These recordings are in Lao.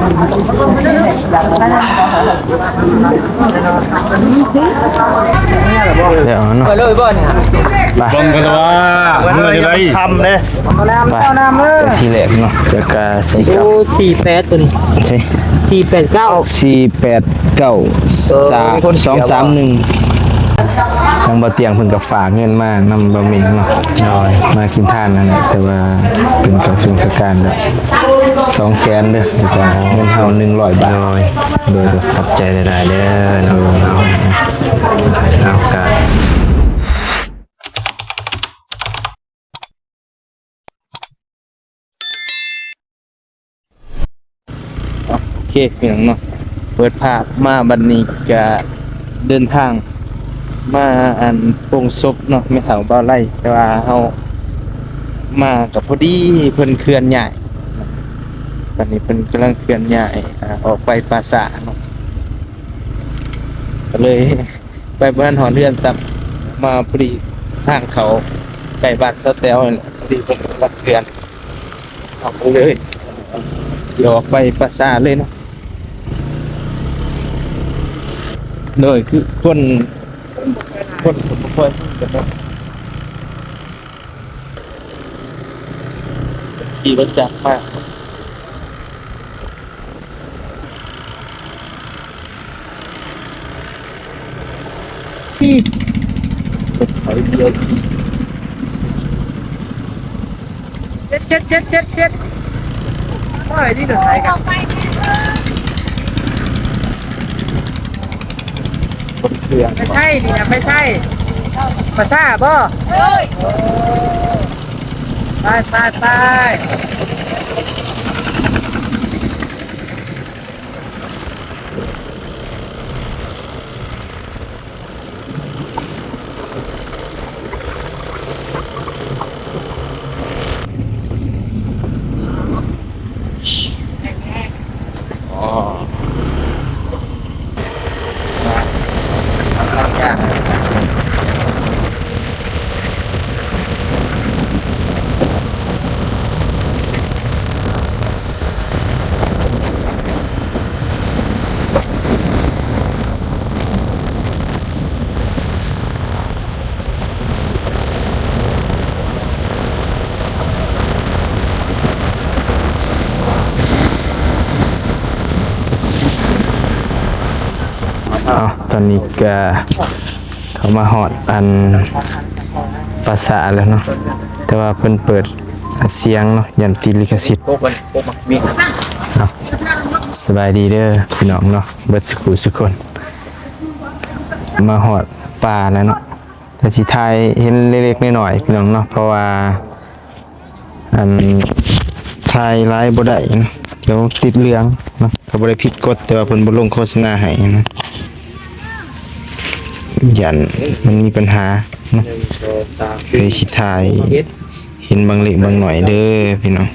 ແລ້ວເນາະ ໄປເບິ່ງກັນວ່າເມື່ອໃດ ເອົານ້ຳ ເອົານ້ຳເດີ ໄປ ເອົານ້ຳເດີ ທີ່ແລກເນາະ ແລ້ວກະ ໂອ້ ສີ່ແປດ ຕົວນີ້ ໂອເຄ ສີ່ແປດເກົ້າ ສີ່ແປດເກົ້າ ສາມ ສອງສາມໜຶ່ງ ທາງບ່າວຕຽງເພິ່ນກໍຝາກເງິນມານຳບ່າວເມັງເນາະ ໂດຍ ມາກິນທານນັ້ນແຫຼະ ແຕ່ວ່າເພິ່ນກໍສົງສະການແລ້ວ ສອງແສນເດີ ແລ້ວກໍເງິນເຮົາໜຶ່ງຮ້ອຍບາດ ໂດຍ ໂດຍ ໂດຍ ຂອບໃຈຫຼາຍໆເດີເນາະ ເອົາ ກະ ໂອເຄ ພີ່ນ້ອງເນາະ ເປີດພາບມາບັດນີ້ກະເດີນທາງມາ ອັນ ໂປງສົບເນາະ ແມ່ເຖົ້າບ່າວໄລ ແຕ່ວ່າເຮົາມາກະພໍດີເພິ່ນເຄື່ອນຍ້າຍ ຕອນນີ້ເພິ່ນກຳລັງເຄື່ອນຍ້າຍ ອາ ອອກໄປປ່າຊ້າເນາະ ກະເລີຍ ໄປບໍ່ທັນຮອດເຮືອນຊ້ຳ ມາພໍດີທາງເຂົ້າໃກ້ບ້ານສາວແຕວນີ້ແຫຼະ ພໍດີເພິ່ນກຳລັງເຄື່ອນ ເຮົາກໍເລີຍຊິອອກໄປປ່າຊ້າເລີຍເນາະ ໂດຍ ຄືຄົນ ຄົນກໍບໍ່ຄ່ອຍຮູ້ກັນເນາະ ຂີ່ລົດຈັກມາ ເຈັດ ເຈັດ ເຈັດ ເຈັດ ເຈັດ ໂອ້ຍ ນີ້ເດີນໄທກັນ ໄປໃສນີ້ນະ ໄປໃສ ພາສາບໍ່? ໂອ້ຍ ໄປ ໄປ ໄປ. ເອົາ ຕອນນີ້ກະເຂົ້າມາຮອດອັນ ປາສາດແລ້ວເນາະ ແຕ່ວ່າເພິ່ນເປີດສຽງເນາະ ຢ້ານຕິດລິຂະສິດ. ເອົາ ສະບາຍດີເດີພີ່ນ້ອງເນາະ ເບິດສຸຂູສຸຄົນ ມາຮອດປ່າແລ້ວເນາະ ແຕ່ຊິຖ່າຍເຫັນເລັກໆນ້ອຍໆ ພີ່ນ້ອງເນາະ ເພາະວ່າ ອັນ ຖ່າຍຫຼາຍບໍ່ໄດ້ນະ ດຽວຕິດເຫຼືອງເນາະ ກໍບໍ່ໄດ້ຜິດກົດ ແຕ່ວ່າເພິ່ນບໍ່ລົງໂຄສະນາໃຫ້ນະ ຢ້ານມັນມີບັນຫາເນາະ ເລີຍຊິຖ່າຍເຫັນບາງເລັກບາງໜ້ອຍເດີພີ່ນ້ອງ.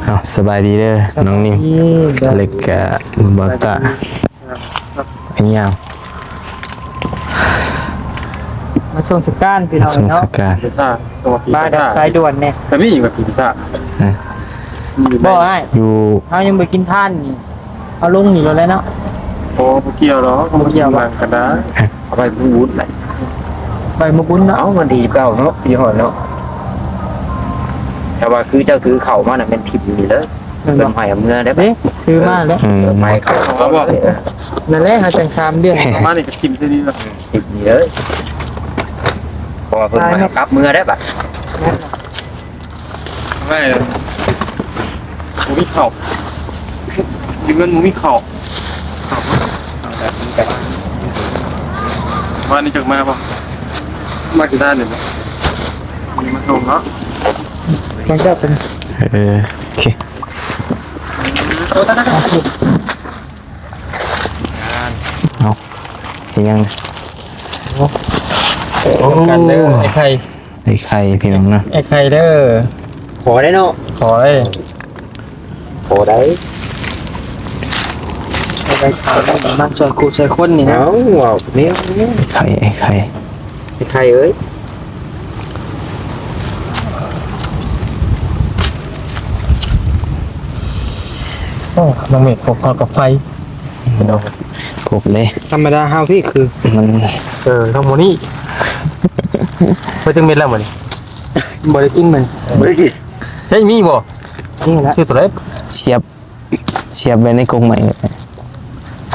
ເອົາ ສະບາຍດີເດີນ້ອງນິວ ເລັກກະບໍ່ຕາ ຍາວ ມາສົ່ງສະການພີ່ນ້ອງເນາະ ມາແບບສາຍດ່ວນແດ່ ກະມີວ່າກິນຊາ ບໍ່ອ້າຍ ຢູ່ ເຮົາຍັງບໍ່ກິນທານນີ້ ເອົາລົງນີ້ໂລດແຫຼະເນາະ ບໍ່ ບໍ່ກ່ຽວດອກ ບໍ່ກ່ຽວ ຫຍັງກະໄດ້ ເອົາໄປບຸນໄປ ໄປມື້ບຸນເນາະ ເອົາ ວັນທີສິບເກົ້າເນາະ ຊິຮອດເນາະ ແຕ່ວ່າຄືເຈົ້າຖືເຂົ້າມານະ ແມ່ນຖິ້ມນີ້ເດີ ເພິ່ນໃຫ້ເອົາເມືອໄດ້ ເດ້ ຖືມາແລ້ວ ເອີ ໃໝ່ເຂົ້າ ເອົາບໍ່ ນັ້ນແຫຼະ ເຮົາຈັ່ງສາມເດືອນ ເອົາມານີ້ກະຖິ້ມໃສ່ນີ້ລະ ຖິ້ມນີ້ເດີ ເພາະວ່າເພິ່ນໃຫ້ເອົາກັບເມືອໄດ້ບາດ ແມ່ນ ບໍ່ມີເຂົ້າ ຢູ່ເຮືອນບໍ່ມີເຂົ້າ ເຂົ້າ ເຂົ້າແບບນີ້ກັນ ວ່ານີ້ຈັກມາບໍ່ ມາກິນດ້ານນີ້ບໍ່ ມີມາສົ່ງເນາະ ມັນກໍເປັນ ເອີ ໂອເຄ ໂອ້ ຕາຍ ຕາຍ ຕາຍ ເອົາ ເຮັດຫຍັງ ໂອ້ ກັນເດີ ໄອ້ໄຂ່ ໄອ້ໄຂ່ພີ່ນ້ອງນະ ໄອ້ໄຂ່ເດີ ຂໍໄດ້ເນາະ ຂໍໄດ້ ພໍໄດ້ ໄດ້ຂ່າວໄດ້ມາຊ່ອຍຄູ່ຊ່ອຍຄົນນີ້ນະ ເອົ້າ ເວົ້າແນວນີ້ ໄອ້ໄຂ່ ໄອ້ໄຂ່ ໄອ້ໄຂ່ເອີຍ ໄ ໂອ້ ນ້ອງເມກ ພວກເຂົາກັບໄຟ ພີ່ນ້ອງ ຄົບເດ້. ທຳມະດາເຮົາພີ້ຄື ມັນ ເອີ ທັງໝົດນີ້ ໄປຈັກເມັດແລ້ວມື້ນີ້? ບໍ່ໄດ້ກິນມື້ນີ້ ບໍ່ໄດ້ກິນ. ໃຊ່ ມີບໍ່? ນີ້ລະ ຊື່ໂຕໃດ? ສຽບ ສຽບໄວ້ໃນກົກໄມ້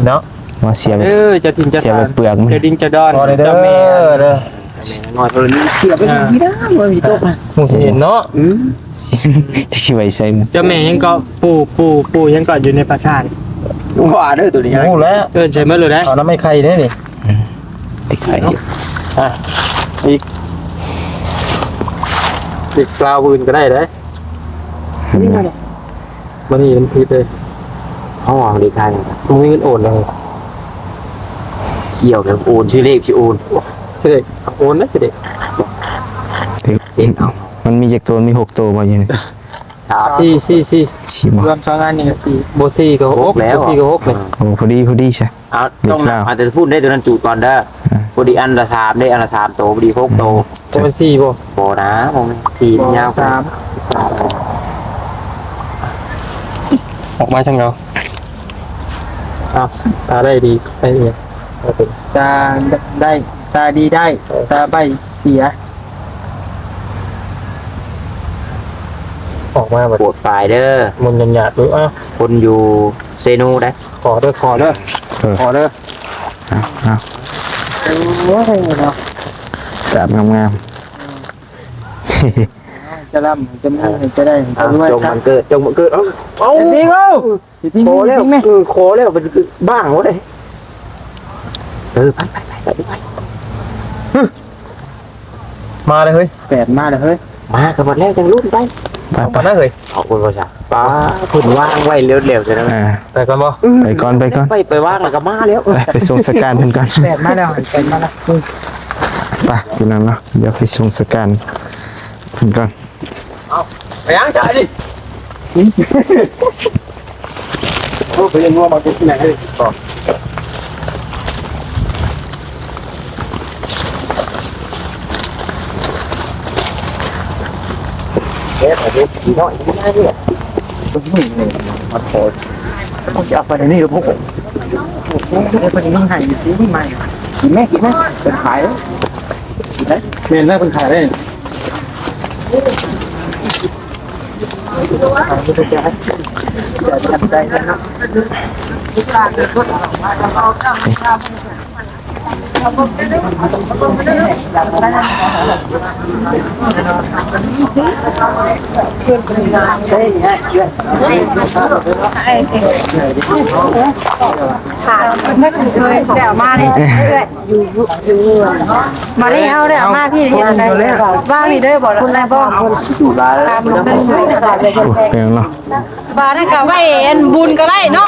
ເນາະ ມາສຽບ ເອີ ເຈົ້າຖິ່ນເຈົ້າຖານ ເຈົ້າເປືອກມັນ ເຈົ້າດິນເຈົ້າດອນ ຂໍເດີ ເຈົ້າແມ່ເດີ. ນ້ອຍເພິ່ນ ສຽບໄວ້ຢູ່ພີ້ເດີ ບໍ່ມີຕົກ ຮູ້ຊິເຫັນເນາະ. ອືມ ຊິໄວ້ໃສ? ເຈົ້າແມ່ຫຍັງເກາະ ປູ່ ປູ່ ປູ່ຫຍັງເກາະຢູ່ໃນພະທາດ? ວ່າເດີ ໂຕນີ້ ຮູ້ແລ້ວ ເອີ້ນໃສ່ໝົດໂລດໄດ໋. ເອົານຳໄມ້ໄຂ່ເດ້ນີ້ ຕິດໄຂ່ຢູ່. ອ່ະ ອີກ ອີກລາວອື່ນກໍໄດ້ເດ້. ອືມ ມື້ນີ້ມັນຜິດເລີຍ ເຮົາວ່າເດັກໄທບໍ່ມີເງິນໂອນເລີຍ. ກ່ຽວແລ້ວ ໂອນ ຊື່ເລກ ຊິໂອນ ໂອນນະ ຊິເດ ເຮັດເອົາ. ມັນມີຈັກໂຕ? ມີຫົກໂຕບໍ່ຢູ່ນີ້? ສາມ ສີ່ ສີ່ ສີ່ ສີ່ບໍ່? ລວມສອງອັນນີ້ກໍສີ່ ບໍ່ ສີ່ກໍຫົກ ຫົກແລ້ວ ບໍ່ ສີ່ກໍຫົກເລີຍ. ໂອ້ ພໍດີ ພໍດີຊະ. ເອົາ ຕ້ອງນັບເອົາແຕ່ພຸ້ນເດ້ ໂຕນັ້ນຈູດກ່ອນເດີ. ອ່າ ພໍດີອັນລະສາມເດ້ ອັນລະສາມໂຕ ພໍດີຫົກໂຕ. ອືມ ບໍ່ແມ່ນສີ່ບໍ່? ບໍ່ນະ ບໍ່ແມ່ນສີ່ ມັນຍາວ ສາມ ອອກມາຈັ່ງເອົາ. ເອົາ ຕາໄດ້ດີ ໄດ້ອີຫຍັງ? ຕາໄດ້ ຕາດີໄດ້ ຕາໃບ້ເສຍ. ອອກມາບັດ ໂຫດປາຍເດີ ມົນຍາດໆ ເອີ ເອົາ ຄົນຢູ່ເຊໂນໄດ໋. ຂໍເດີ ຂໍເດີ ເອີ ຂໍເດີ. ເອົາ ເອົາ ໂອ້ຍເນາະ ກາບງາມໆ. ຈະລ່ຳຈະມີໃຫ້ຈະໄດ້ໃຫ້ຈະລວຍ ຈົ່ງບັງເກີດ ຈົ່ງບັງເກີດ. ເອົາ ເອົາ ຊິງເອົາ ຂໍແລ້ວ ເອີ ຂໍແລ້ວ ບັດນີ້ບ້າງເວີ້ຍ. ເອີ ໄປ ໄປ ໄປ ໄປ ມາເລີຍເຮີ້ຍ ແປດມາເລີຍເຮີ້ຍ. ມາກໍໝົດແລ້ວ ຈັ່ງລຸ້ນໄປ ໄປ ໄປ ເອົາເພິ່ນວ່າຊະ ປ້າ ເພິ່ນວາງໄວ້ແລ້ວໆ ຈັ່ງນັ້ນ. ອ່າ ໄປກ່ອນບໍ່? ໄປກ່ອນ ໄປກ່ອນ ໄປ ໄປວາງແລ້ວກໍມາແລ້ວ. ໄປ ໄປສົ່ງສະການເພິ່ນກ່ອນ. ແປດມາແລ້ວ ແປດມາແລ້ວ ໄປ ພີ່ນ້ອງເນາະ ດຽວໄປສົ່ງສະການເພິ່ນກ່ອນ. ເອົາ ໄປຫຍັງຈ້ະນີ້? ໂອ້ ໄປເຮັດງົວມາເກັບທີ່ໄຫນໃຫ້ກ່ອນ. ເກັບເອົາເດັກນ້ອຍນີ້ນະ ມັນໂຫດ ມັນຊິເອົາໄປໃນນີ້ລະພວກ ເອົາໄປໃນນີ້ໃຫ້ຢູ່ໃໝ່. ກິນແມ່ ກິນແມ່ ເພິ່ນຂາຍ ກິນໄດ້. ແມ່ນແລ້ວ ເພິ່ນຂາຍໄດ້. ແລ້ວມານີ້ ຢູ່ ຢູ່ ຢູ່ເຮືອນ ມານີ້ເຮົາໄດ້ເອົາມາພີ້ເຮັດໄດ້ ວາງນີ້ເດີ ບໍ່ໄດ້ບໍ່? ຕາມລົງໄດ້ ໂອ້ຍ ເປັນຫຍັງເນາະ ບາດນັ້ນກໍໄວ້ອັນບຸນກໍໄດ້ເນາະ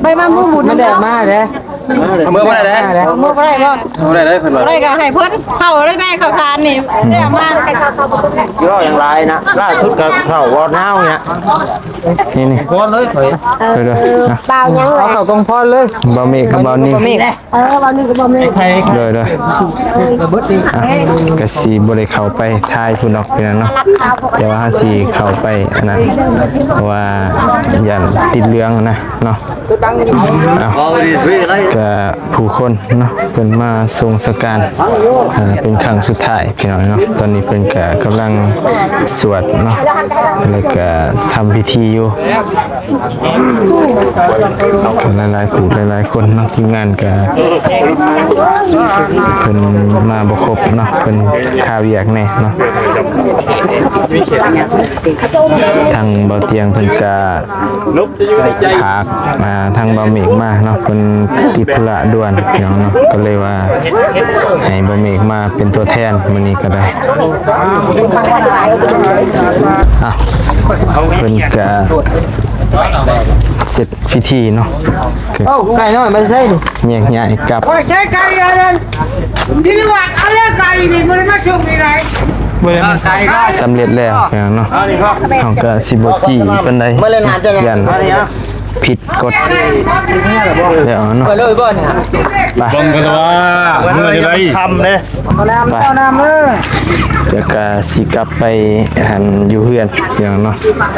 ໄວ້ມາມື້ບຸນ ມັນໄດ້ເອົາມາເດ້ ເອົາເມືອບໍ່ໄດ້ເດ້ ເອົາເມືອບໍ່ໄດ້ບໍ່? ບໍ່ໄດ້ເດ້ ເພິ່ນວ່າ ບໍ່ໄດ້ກໍໃຫ້ເພິ່ນ ເຂົ້າໄດ້ແມ່ ເຂົ້າສານນີ້ ໄດ້ເອົາມາ ເວົ້າຫຍັງຫຼາຍນະ ລ່າສຸດກໍເຂົ້າບໍ່ນາວນີ້ ນີ້ໆ ກ່ອນເລີຍຂ້ອຍ ເອີ ເດີໆ ເອົາເຂົ້າກອງພອນເລີຍ ບ່າວເມກກັບບ່າວນິວ ເອີ ບ່າວນິວກັບບ່າວເມກ ໂດຍໆ ອ່ະ ກະຊິບໍ່ໄດ້ເຂົ້າໄປຖ່າຍພຸ້ນດອກ ພີ່ນ້ອງເນາະ ແຕ່ວ່າເຮົາຊິເຂົ້າໄປອັນນັ້ນ ເພາະວ່າຢ້ານຕິດເຫຼືອງນະເນາະ ອ່ະ ກະຜູ້ຄົນເນາະ ເພິ່ນມາສົ່ງສະການ ອ່າ ເປັນຄັ້ງສຸດທ້າຍ ພີ່ນ້ອງເນາະ ຕອນນີ້ເພິ່ນກະກຳລັງສວດເນາະ ແລ້ວກະທຳພິທີຢູ່ ກໍຫຼາຍໆຜູ້ຫຼາຍໆຄົນເນາະ ທີມງານກໍເພິ່ນມາບໍ່ຄົບເນາະ ເພິ່ນຄາວຽກແດ່ເນາະ ທາງບ່າວຕຽງເພິ່ນກໍ ຝາກ ອ່າ ທາງບ່າວເມກມາເນາະ ເພິ່ນຕິດທຸລະດ່ວນພີ່ນ້ອງເນາະ ກໍເລີຍວ່າໃຫ້ບ່າວເມກມາເປັນຕົວແທນມື້ນີ້ກໍໄດ້ ອ່ະ ເພິ່ນກະເສັດພິທີເນາະ ເອົ້າ ໄກ່ນ້ອຍມາໃສນີ້? ແຍກຍ້າຍກັບ ຂ້ອຍໃຊ້ໄກ່ອັນນັ້ນ ທີ່ວັດເອົາເລີຍ ໄກ່ນີ້ບໍ່ໄດ້ມາສົ່ງນີ້ໄດ໋ ບໍ່ໄດ້ມາ ສຳເລັດແລ້ວພີ່ນ້ອງເນາະ ເຮົາກໍຊິບໍ່ຈີ້ປານໃດ ຢ້ານຜິດກົດແລ້ວເນາະ ໄປເລີຍບໍ່ນີ້ ໄປ ເບິ່ງກັນວ່າເມື່ອໃດ ຄ່ຳເດ້ ໄປ ເຈົ້ານຳເອີຍ ຈະກະຊິກັບໄປຫັ້ນຢູ່ເຮືອນພີ່ນ້ອງເນາະ ໄປ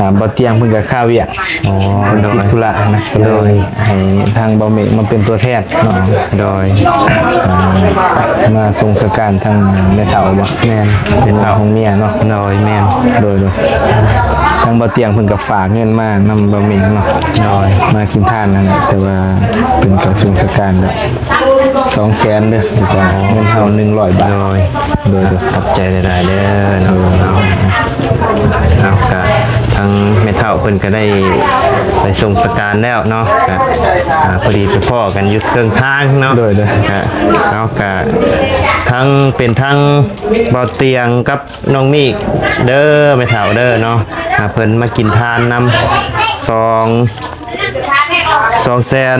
ອ່າ ບ່າວຕຽງເພິ່ນກໍຄາວຽກ ອໍ ໂດຍ ຕິດທຸລະນະ ໂດຍ ກໍເລີຍໃຫ້ທາງບ່າວເມກມາເປັນຕົວແທນເນາະ ໂດຍ ອ່າ ມາສົ່ງສະການທາງແມ່ເຖົ້າບໍ? ແມ່ນ ເປັນເຖົ້າຂອງເມຍເນາະ ໂດຍ ແມ່ນ ໂດຍ ໂດຍ ທາງບ່າວຕຽງເພິ່ນກໍຝາກເງິນມານຳບ່າວເມກເນາະ ໂດຍ ມາກິນທານນັ້ນແຫຼະ ແຕ່ວ່າເພິ່ນກໍສົ່ງສະການແລ້ວ ສອງແສນເດີ ແລ້ວກໍເງິນເຮົາໜຶ່ງຮ້ອຍບາດ ໂດຍ ໂດຍ ໂດຍ ຂອບໃຈຫຼາຍໆເດີເນາະ ເອົາ ກະທາງແມ່ເຖົ້າເພິ່ນກະໄດ້ໄປສົ່ງສະການແລ້ວເນາະ ກະ ອ່າ ພໍດີໄປພໍ້ກັນຢູ່ເຄິ່ງທາງເນາະ ໂດຍ ໂດຍ ກະ ເອົາ ກະທັງເປັນທັງບ່າວຕຽງກັບນ້ອງມີກເດີ ແມ່ເຖົ້າເດີເນາະ ອ່າ ເພິ່ນມາກິນທານນຳ ສອງ ສອງແສນ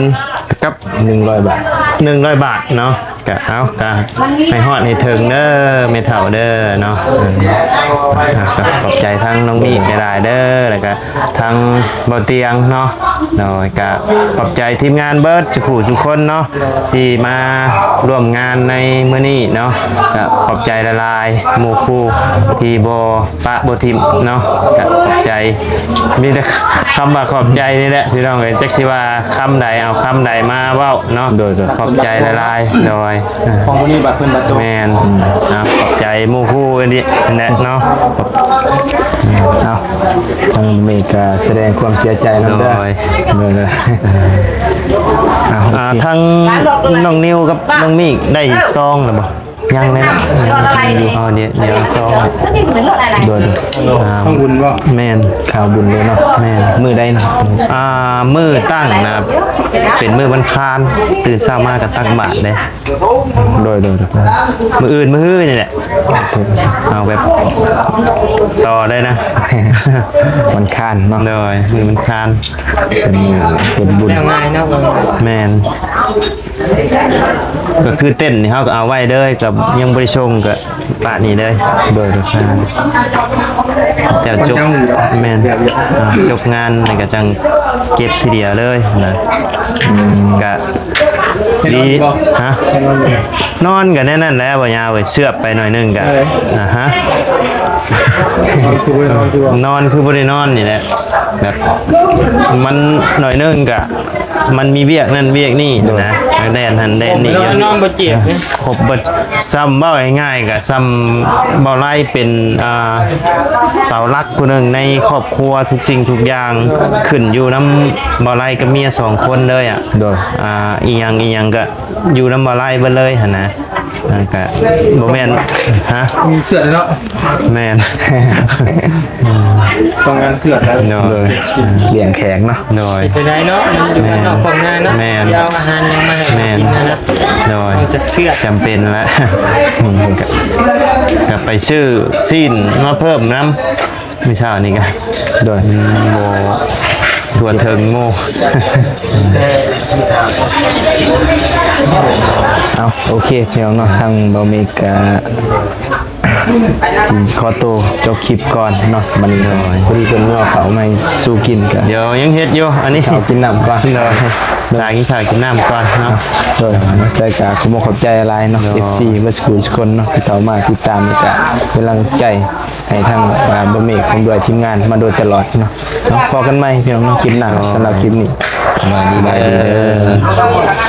ກັບໜຶ່ງຮ້ອຍບາດ ໜຶ່ງຮ້ອຍບາດເນາະ ກະເອົາ ກະໃຫ້ຮອດໃຫ້ເຖິງເດີແມ່ເຖົ້າເດີເນາະ ເອີ ກະຂອບໃຈທາງນ້ອງມີກຫຼາຍໆເດີ ແລ້ວກະທາງບ່າວຕຽງເນາະ ໂດຍ ກະຂອບໃຈທີມງານເບິດສູ່ຜູ້ສູ່ຄົນເນາະ ທີ່ມາຮ່ວມງານໃນມື້ນີ້ເນາະ ກະຂອບໃຈຫຼາຍໆ ໝູ່ຄູ່ທີ່ບໍ່ ປະບໍ່ຖິ້ມເນາະ ກະຂອບໃຈ ມີແຕ່ຄຳວ່າຂອບໃຈນີ້ແຫຼະພີ່ນ້ອງເອີຍ ຈັກຊິວ່າຄຳໃດ ເອົາຄຳໃດມາເວົ້າເນາະ ໂດຍ ໂດຍ ຂອບໃຈຫຼາຍໆ ໂດຍ ຂອງຜູ້ນີ້ບັດເພິ່ນບັດໂຕ ແມ່ນ ອືມ ອ່າ ຂອບໃຈໝູ່ຄູ່ນີ້ແຫຼະເນາະ ເອົາ ທາງເມກກະສະແດງຄວາມເສຍໃຈນຳເດີ ໂດຍ ໂດຍ ໂດຍ ອ່າ ໂອເຄ ອ່າ ທາງນ້ອງນິວກັບນ້ອງມີກໄດ້ຊອງແລ້ວບໍ່? ຍັງເລີຍເນາະ ຮອດອະໄລນີ້ ອໍ ດຽວ ດຽວຊອງ ໂດຍ ໂດຍ ອ່າ ຂອງບຸນບໍ່? ແມ່ນ ຂ່າວບຸນເລີຍເນາະ ແມ່ນ ມື້ໃດນະ? ອ່າ ມື້ຕັ້ງນະ ເປັນມື້ວັນຄານ ຕື່ນເຊົ້າມາກໍຕັກບາດເດ້ ໂດຍ ໂດຍ ໂດຍ ມື້ອື່ນ ມື້ຮືນີ້ແຫຼະ ເອົາແບບຕໍ່ໄດ້ນະ ວັນຄານເນາະ ໂດຍ ມື້ວັນຄານ ເປັນມື້ເຮັດບຸນ ແນວງ່າຍເນາະ ແມ່ນ ກໍຄືເຕັນນີ້ເຮົາກໍເອົາໄວ້ເດີ ກໍຍັງບໍ່ໄດ້ສົ່ງ ກໍປະນີ້ເລີຍ ໂດຍ ອ່າ ແລ້ວຈົບ ແມ່ນ ອ່າ ຈົບງານແລ້ວກໍຈັ່ງເກັບທີດຽວເລີຍນະ ອືມ ກະດີ ຮະ ນອນກໍແນວນັ້ນແຫຼະ ບໍ່ຍາວເວີຍ ເຊືອບໄປໜ້ອຍໜຶ່ງກໍ ເອີ ອ່າຮະ ນອນຄືບໍ່ໄດ້ນອນຄືບໍ່ໄດ້ນອນນີ້ແຫຼະ ແບບມັນໜ້ອຍໜຶ່ງກໍ ມັນມີວຽກນັ້ນວຽກນີ້ ໂດຍ ນະ ແລ່ນຫັ້ນແລ່ນນີ້ຢູ່ ນອນບໍ່ເຈັບນະ ຄົບເບິດ ສ່ຳເວົ້າງ່າຍໆ ກໍສ່ຳບ່າວໄລເປັນ ອ່າ ເສົາຫຼັກຜູ້ໜຶ່ງໃນຄອບຄົວ ທຸກສິ່ງທຸກຢ່າງຂຶ້ນຢູ່ນຳບ່າວໄລກັບເມຍສອງຄົນເລີຍອະ ໂດຍ ອ່າ ອີ່ຫຍັງອີ່ຫຍັງກໍຢູ່ນຳບ່າວໄລເບິດເລີຍຫັ້ນນະ ອ່າ ກະບໍ່ແມ່ນ ຮະ ມີເສື້ອເນາະ ແມ່ນ ຕ້ອງການເສື້ອແລ້ວ ໂດຍ ລ້ຽງແຂກເນາະ ໂດຍ ເປັນໄປໄດ້ເນາະ ມັນຢູ່ບ້ານນອກຂອງນາເນາະ ແມ່ນ ຊິເອົາອາຫານຫຍັງມາໃຫ້ ແມ່ນ ກິນນະ ໂດຍ ເອົາຈາກເສື້ອ ຈຳເປັນລະ ກະ ກະໄປຊື້ຊີ້ນມາເພີ່ມນຳ ມື້ເຊົ້ານີ້ກະ ໂດຍ ອືມ ບໍ່ທົ່ວເຖິງໝູ່ ເອົາ ໂອເຄ ພີ່ນ້ອງເນາະ ທາງບ່າວເມກກະຊິຂໍໂຕຈົບຄລິບກ່ອນເນາະ ບັດນີ້ ໂດຍ ພໍດີເພິ່ນເອົາເຂົ້າມາໃຫ້ສູ່ກິນກະ ດຽວຍັງເຮັດຢູ່ ອັນນີ້ ເຂົ້າກິນນ້ຳກ່ອນ ໂດຍ ຖ້າກິນເຂົ້າກິນນ້ຳກ່ອນເນາະ ໂດຍ ແຕ່ກະຂໍຂອບໃຈຫຼາຍເນາະ ໂດຍ ເອັຟຊີ ເບິດສູ່ທຸກຄົນເນາະ ທີ່ເຂົ້າມາຕິດຕາມ ແລະກະເປັນກຳລັງໃຈ ໃຫ້ທາງ ອ່າ ບ່າວເມກພ້ອມດ້ວຍທີມງານມາໂດຍຕະຫຼອດເນາະ ເນາະ ພໍ້ກັນໃໝ່ພີ່ນ້ອງເນາະ ຄລິບໜ້າ ສຳລັບຄລິບນີ້ ສະບາຍດີເດີ ສະບາຍດີເດີ.